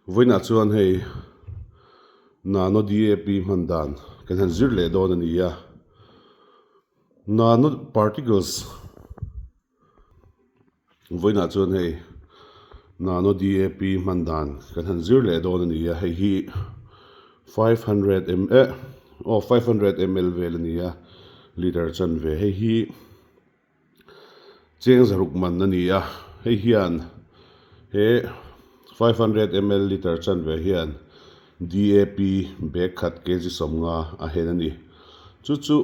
Vawiinah chuan hei Nano DAP hman dan kan han zir leh dawn a ni a. Nano particles Vawiinah chuan hei Nano DAP hman dan kan han zir leh dawn a ni a. Hei hi 500 m eh aw 500 ml vel a ni a liter chanve hei hi. Cheng zaruk man a ni a, hei hian he 500 ml litre chanve hian DAP bag khat kg 50 a hen a ni. Chu chu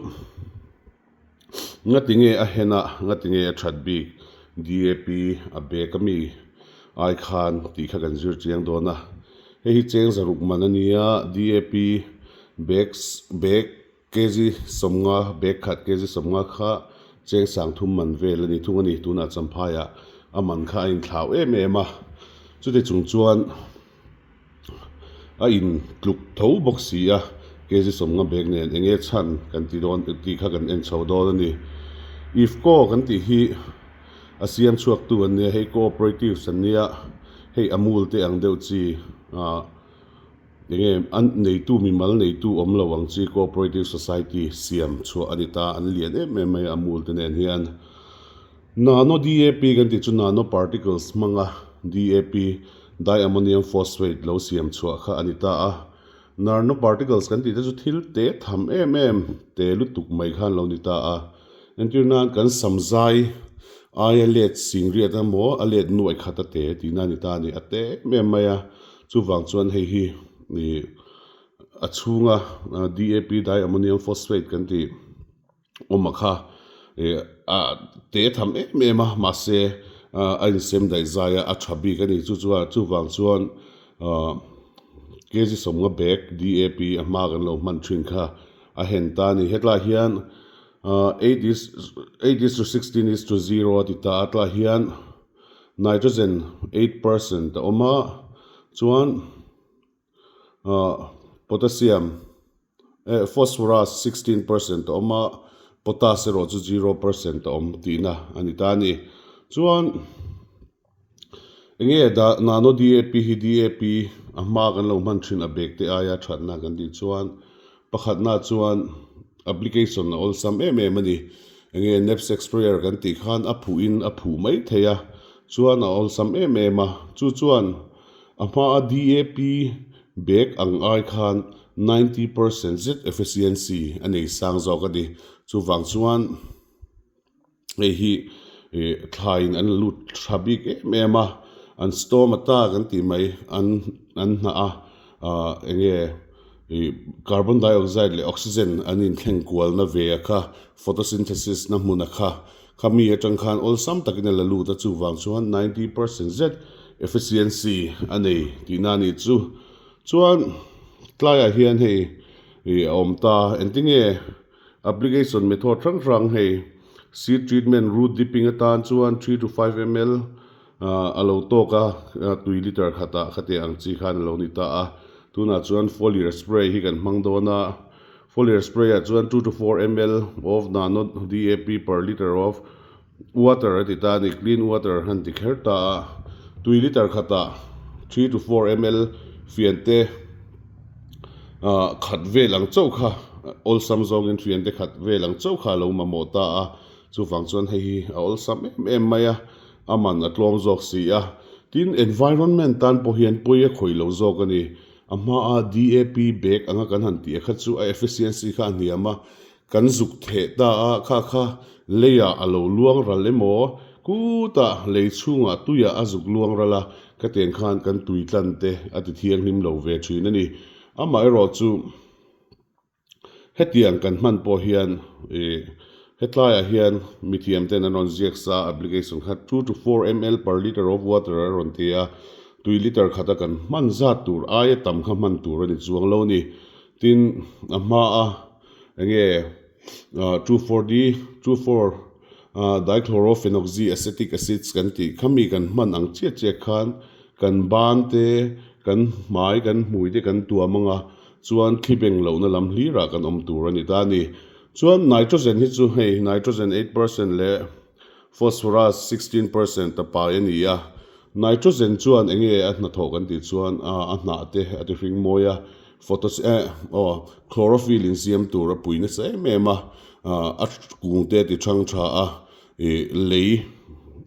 ngati nge a hen a, ngati nge a that bik DAP a bag a mi ai khan tih kha kan zir chiang dawn a. Hei hi cheng zaruk man a ni a, DAP bag bag. Kg 50, bag khat kg 50 kha cheng sang thum man vel a ni thung a ni. Tunah Champhaiah a man kha a inthlau em em a, chuti chung chuan a intluk tho bawk si a, kg 50 bag nen eng nge chhan kan ti dawn tih kha kan en chho dawn a ni. IFFCO kan tih hi a siam chhuaktu an nia, hei cooperatives an nia, hei Amul te ang deuh chi ah. Enge an neitu mimal neitu awm lo ang chi cooperative society siam chhuah a ni ta an lian em em mai a Amul te nen hian nano DAP kan tih chu nano particles hmanga DAP diammonium phosphate lo siam chhuah kha a ni ta a narno particles kan tih te chu thil te tham em em te lutuk mai khan lo ni ta a entir nan kan sam zai aia let sing riat emaw a let nuaih khat a te tihna a ni ta a ni a te em em mai a. Chuvang chuan hei hi ih a chhunga DAP diammonium phosphate kan tih awm a kha ih a te tham em em a mahse a insem daih zai a a tha bik a ni chu chuan chuvang chuan ah kg 50 bag DAP a hma kan lo hman thin kha a hen ta a ni hetlaiah hian ah 8 is to 16 is to 0 a ti ta a tlaiah hian. Nitrogen 8% a awm a, chuan potassium eh phosphorus 16% a awm a, potash erawh chu 0% a awm tihna a ni ta a ni. Chuan enge dah nano DAP hi DAP a hma kan lo hman thin a bag te aia thatna kan tih chuan Pakhatna chuan application a awlsam em em a ni. Enge knapsack sprayer kan tih khan a phuhin a phuh mai thei a, chuan a awlsam em em a. Chu chuan a hmaa DAP bag ang ai khan 90% zet efficiency a nei sang zawk a ni. Chuvang chuan. Hei hi ih thlaiin an la lut tha bik em em a, an stomata kan tih mai an an hnah a ah eng nge ih carbon dioxide leh oxygen an inthleng kualna ve a kha photosynthesis na hmun a kha khami atang khan awlsam takin a la lut a chuvang chuan 90% zet efficiency a nei tihna a nih chu. Chuan tlaiah hian hei ih a awm ta engtinge. Application method hrang hrang hei seed treatment root dipping atan chuan 3 to 5 ml a lo tawk a, tui liter khatah khatiang ang chi khan a lo ni ta a. Tunah chuan foliar spray hi kan hmang dawn a, foliar spray ah chuan 2 to 4 ml of nano DAP per liter of water a ti ta a ni, clean water han ti kher ta a, tui liter khatah 3 to 4 ml fian te khat vel ang chauh kha awlsam zawngin fian te khat vel ang chauh kha a lo mamawh ta a, chuvang chuan hei hi a awlsam em em mai a, a man a tlawm zawk si a, tin environment tan pawh hian pawi a khawih lo zawk a ni, a hmaa DAP bag anga kan han tih a kha chu a efficiency kha a hniam a. Kan zuk theh ta a, kha kha leiah a lo luang ral emaw, kutah lei chhungah tuiah a zuk luang ral a, ka tiang khan kan tui tlan te a ti thianghlim lo ve thin a ni. Amaherawh chu hetiang kan hman pawh hian ih hetlaiah hian mithiam ten an rawn ziak sa application kha 2 to 4 ml per litre of water a rawn ti a, tui litre khata kan hman zat tur aia tam kha hman tur a ni chuang lo a ni. Tin, a hmaa. Enge 2,4-D, 2,4-dichlorophenoxy acetic acids kan tih kha mi kan hman ang chiah chiah khan kan ban te, kan hmai, kan hmui te kan tuam ang a, chuan thli beng lohna lam hlirah kan awm tur a ni ta a ni. Chuan nitrogen hi chu hei nitrogen 8% leh phosphorus 16% a pai a ni a. Nitrogen chuan eng nge a hnathawh kan tih chuan a hnah te a ti hring mawi a, photos eh aw chlorophyll insiam tur a pui nasa em em a, a kung te a ti thang tha a, ih lei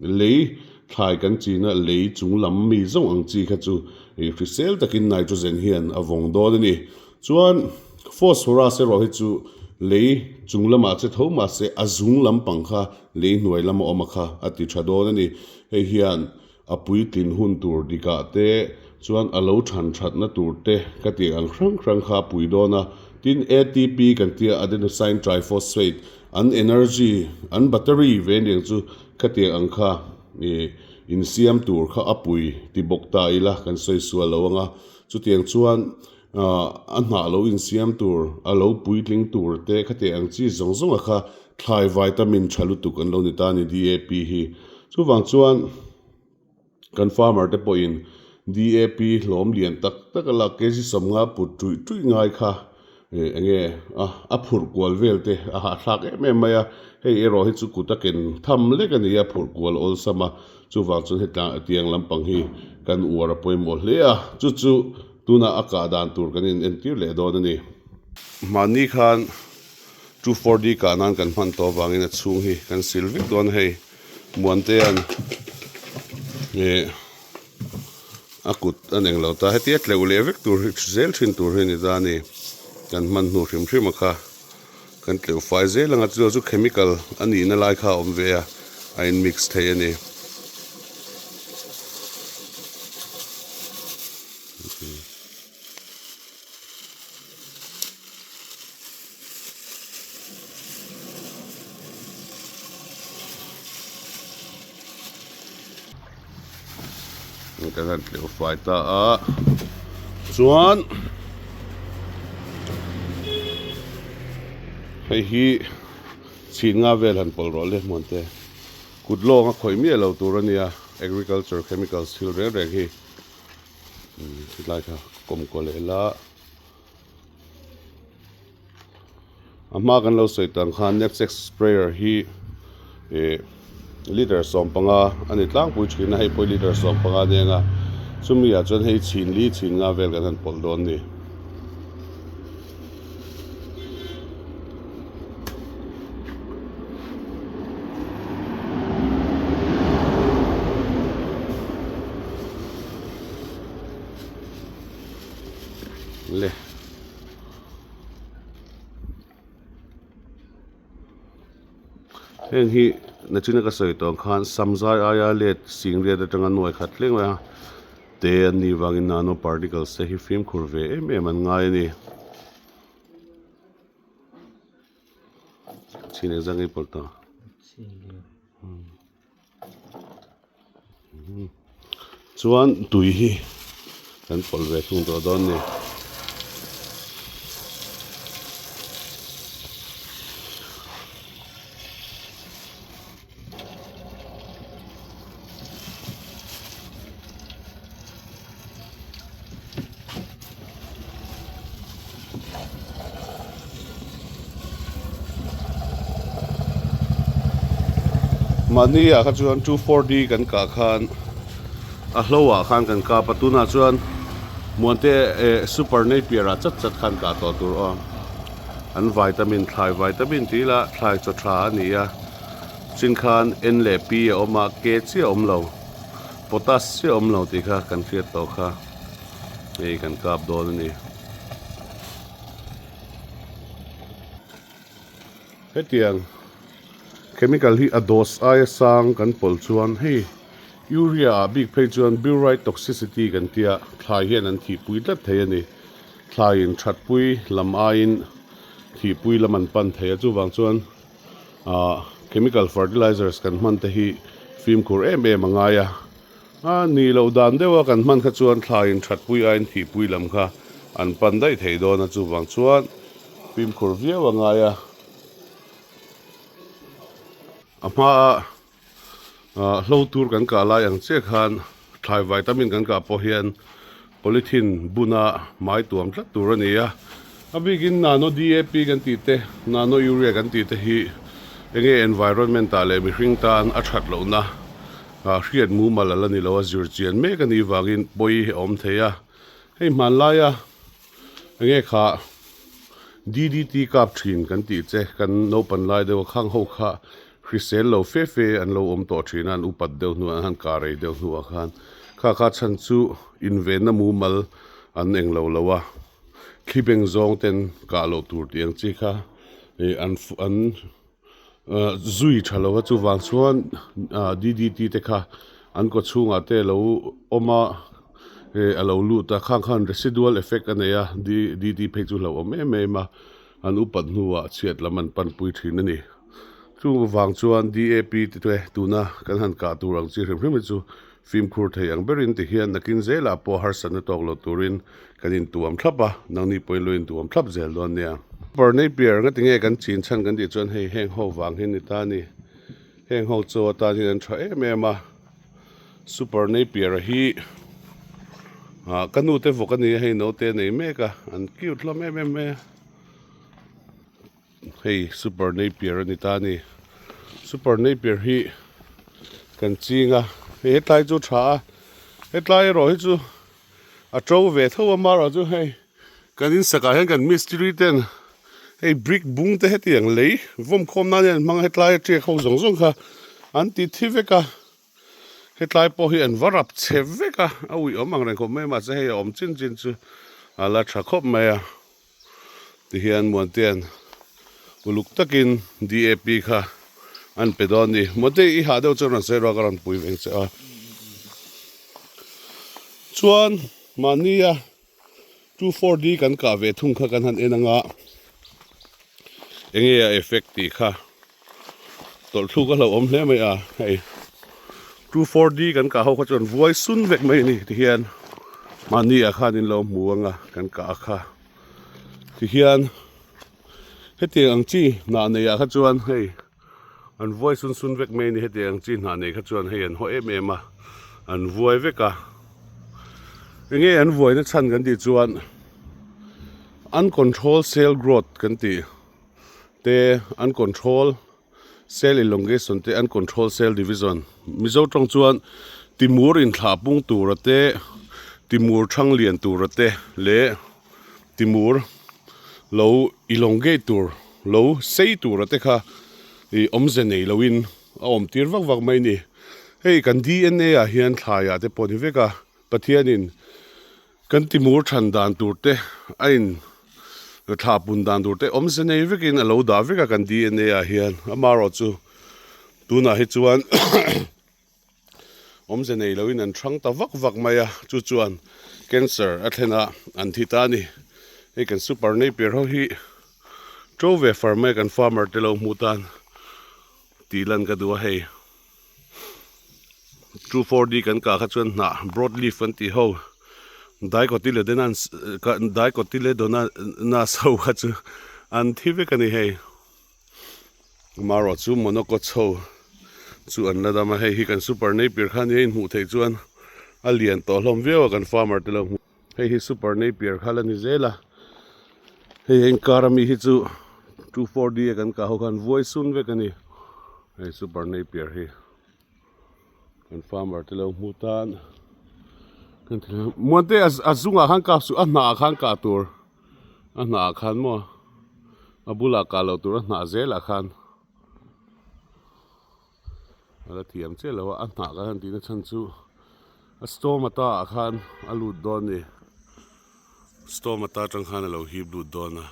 lei thlai kan china lei chung lam mi zawng ang chi kha chu ih hrisel takin nitrogen hian a vawng dawn a ni. Chuan phosphorus erawh hi chu lei chung lamah che tho mahse a zung lampang kha lei hnuai lama awm a kha a ti tha dawn a ni. Hei hian a puitlin hun tur dikah te chuan a lo than thatna tur te ka tih ang hrang hrang kha a pui dawn a. Tin, ATP kan tia adenosine triphosphate an energy an battery ve aniang chu ka tih ang kha ih insiam tur kha a pui ti bawk ta ila kan sawi sual lo ang a. Chutiang chuan a hnah lo insiam tur a lo puitling tur te khatiang ang chi zawng zawng a kha thlai vitamin tha lutuk an lo ni ta a ni DAP hi. Chuvang chuan kan farmer te pawhin DAP hlawm lian tak tak a lak kg sawmnga put tuih tuih ngai kha eng nge a phurh kual vel te a hahthlak em em mai a, hei erawh hi chu kut a ken tham lek a ni a phurh kual awlsam a, chuvang chuan hetla tiang lampang hi kan uar a pawimawh hle a, chu chu tunah a kah dan tur kan in entir leh dawn a ni. Mahni khan 2,4-D kah nan kan hman tawh avangin a chhung hi kan sil vek dawn a hei Muantea'n ih a kut a neng lo ta hetia tleuh leh vek tur hi zel thin tur hi a ni ta a ni kan hman hnu hrim hrim a kha kan tleuh fai zel ang a chu chu chemical a nihna lai kha a awm ve a a in mix thei a ni. Kan han tleuh fai ta a chuan hei hi chhin nga vel han pawlh rawh le hmuan te kut lawng a khawih miah lo tur a nia agriculture chemicals thil reng reng hi. Tilai kha kawmkaw leh la a hma kan lo sawi tang khan knapsack sprayer hi ih liter 15 a ni tlangpui thin a hei pawh hi liter 15 a ni ang a chumi ah chuan hei chhin li chhin nga vel kan han pawlh dawn a ni. Le heng hi nachina ka sawi tawh ang khan samzai aia let singriat atanga nuai khat thleng mai a te an nih vangin nano particles te hi fimkhur ve em em an ngai a ni. Chhin engzah nge i pawlh tawh? Chuan tui hi kan pawlh ve thung tawh dawn a ni. Mahni ah kha chuan 2,4-D kan kah khan a hlo ah khan kan kap a tunah chuan Muante eh super napier ah chat chat khan kah tawh tur aw an vitamin thlai vitamin tih ila thlai chaw tha a ni a chin khan N leh P a awm a K chiah a awm lo potash chiah a awm lo tih kha kan hriat tawh kha hei kan kap dawn a ni. Hetiang chemical hi a dose aia sang kan pawlh chuan hei urea ah bik phei chuan burite toxicity kan tia thlai hian an thihpui tlat thei a ni. Thlaiin thatpui lam aiin thihpui lam an pan thei a chuvang chuan ah chemical fertilizers kan hman te hi fimkhur em em a ngai a. A nih loh dan deuha kan hman kha chuan thlaiin thatpui aiin thihpui lam kha an pan daih thei dawn a, chuvang chuan fimkhur viau a ngai a. A hmaa hlo tur kan kah lai ang chiah khan thlai vitamin kan kah pawh hian polythene buna hmai tuam tlat tur a ni a. A bikin nano DAP kan tih te, nano urea kan tih te hi enge environment ah leh mihring tan a that lohna. ah hriat mumal a la ni lo a zir chian mek a nih vangin pawi a awm thei a hei hmanlaia enge kha D_D_T kap thin kan tih che kan naupan lai deuh a khang ho kha hrisel lo fe fe an lo awm tawh thin a an upat deuh hnuah an han kah rei deuh hnuah khan kha kha chhan chu invenna mumal an englo lo a thli beng zawng ten kah loh tur tih ang chi kha ih an an ah zui tha lo a chuvang chuan ah D_D_T te kha an kaw chhungah te alo awm a ih alo lut a khang khan residual effect a nei a D_D_T phei chu hlauhawm em em a an upat hnuah chhiat lam an panpui thin a ni. Chung vang chuan DAP te te tuna kan han kah tur ang chi hrim hrim hi chu fimkhur thei ang berin ti hian nakin zelah pawh harsatna tawk lo turin kan intuam thlap a, nangni pawhin lo intuam thlap zel dawn nia. Super Napier nga tinge kan chin chhan kan tih chuan hei heng ho vang hi ni ta a ni. Heng ho chaw atan hian an tha em em a, Super Napier a hi ah ka nu te vawk a ni a hei naute a nei mek a, an cute hlawm em em mai a. Hei super napier a ni ta a ni super napier hi kan ching a hei hetlai chu a tha a hetlai erawh hi chu a to ve tho a amaherawh chu hei kan in sakah hian kan mistiri ten hei brick bung te hetiang lei vawm khawm nan hian an hmang a hetlai a tiak ho zawng zawng kha an ti thi vek a hetlai pawh hi an va rap chhe vek a a uih awm ang reng khawp mai a mahse hei a awm chin chin chu a la tha khawp mai a. Tihian Muantea'n uluk takin DAP kha an pe dawn a ni. Muante i hah deuh chuan rawn sawi ruak a rawn pui veng che a. Chuan mahnia 2,4-D kan kah ve thung kha kan han en anga enge a effect tih kha tawlhthluk a hlauhawm hle mai a hei 2,4-D kan kah ho kha chuan vuai sun vek mai a ni tihian mahni ah khan in lo hmu anga kan kah a kha tihian hetiang ang chi hnah nei ah kha chuan hei an vuai sun sun vek mai a ni hetiang ang chi hnah nei kha chuan hei an haw em em a an vuai vek a enge an vuaina chhan kan tih chuan uncontrolled cell growth kan tih. Te uncontrol cell elongation te uncontrol cell division Mizo tawng chuan timur inthlah pung tura te timur thang lian tura te leh timur lo elongate tur lo sei tura te kha ih awmze nei loin a awm tir vak vak mai a ni hei kan D_N_A ah hian thlai ah te pawh ni vek a Pathianin Kan timur than dan tur te a in thla pun dan tur te awmze nei vekin a lo dah vek a kan D_N_A ah hian amaherawh chu tunah hi chuan awmze nei loin an hrang ta vak vak mai a chu chuan cancer a thlen a an thi ta a ni hei kan super napier ho hi to ve far mai a kan farmer te lo hmuh tan tih lan ka duh a hei. 2,4-D kan kah kha chuan hnah broad leaf kan tih ho dicotyledonous ho kha chu an thi vek a ni hei amaherawh chu monocots ho chu an la dam a hei hi kan super napier kha nia inhmuh theih chuan a lian tawh hlawm viau a kan farmer te lo hmuh hei hi super napier kha la ni zel a hei engkar ami hi chu 2,4-D a kan kah ho khan vuai sun vek a ni. Hei super napier hi kan farmer te lo hmu tan kan ti hlawm muante a zungah khan kap suh a hnah ah khan kah tur a hnah ah khan maw a bulah kah loh tur a hnah zelah khan a la thiam chiah lo a a hnah kan han tihna chhan chu a stomata ah khan a lut dawn a ni. Stomata atang khan a lo hip lut dawn a.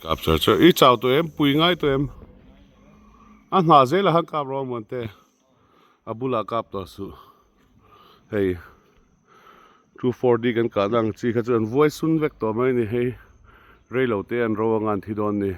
Kap char char i chau tawh em pui ngai tawh em a hnah zel a han kap rawh amawn te a bulah kap tawh suh hei 2,4-D kan kahna ang chi kha chu an vuai sun vek tawh mai a ni hei reilo te an ro anga an thi dawn a ni.